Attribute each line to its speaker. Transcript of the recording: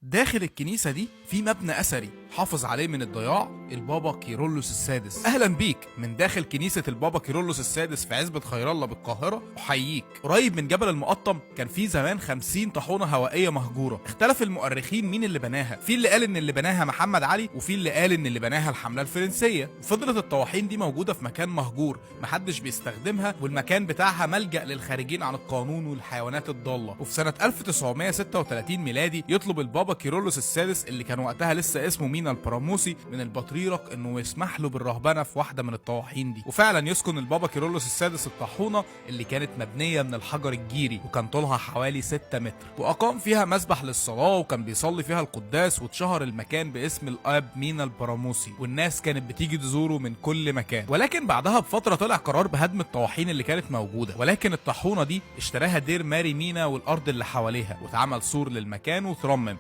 Speaker 1: داخل الكنيسة دي في مبنى أثري حافظ عليه من الضياع البابا كيرلس السادس. أهلا بيك من داخل كنيسة البابا كيرلس السادس في عزبة خيرالله بالقاهرة. أحييك. قريب من جبل المقطم كان في زمان 50 طاحونة هوائية مهجورة. اختلف المؤرخين مين اللي بناها، في اللي قال ان اللي بناها محمد علي، وفي اللي قال ان اللي بناها الحملة الفرنسية. فضلت الطواحين دي موجودة في مكان مهجور محدش بيستخدمها، والمكان بتاعها ملجأ للخارجين عن القانون والحيوانات الضالة. وفي سنة 1936 ميلادي يطلب البابا كيرلس السادس اللي كان وقتها لسه اسمه مينا البراموسي من البطريرك انه يسمح له بالرهبنه في واحدة من الطواحين دي. وفعلا يسكن البابا كيرلس السادس الطاحونه اللي كانت مبنية من الحجر الجيري وكان طولها حوالي 6 متر، واقام فيها مسبح للصلاة وكان بيصلي فيها القداس، واتشهر المكان باسم الاب مينا البراموسي، والناس كانت بتيجي تزوره من كل مكان. ولكن بعدها بفترة طلع قرار بهدم الطواحين اللي كانت موجودة، ولكن الطاحونه دي اشتراها دير ماري مينا والارض اللي حواليها، واتعمل سور للمكان وترمم.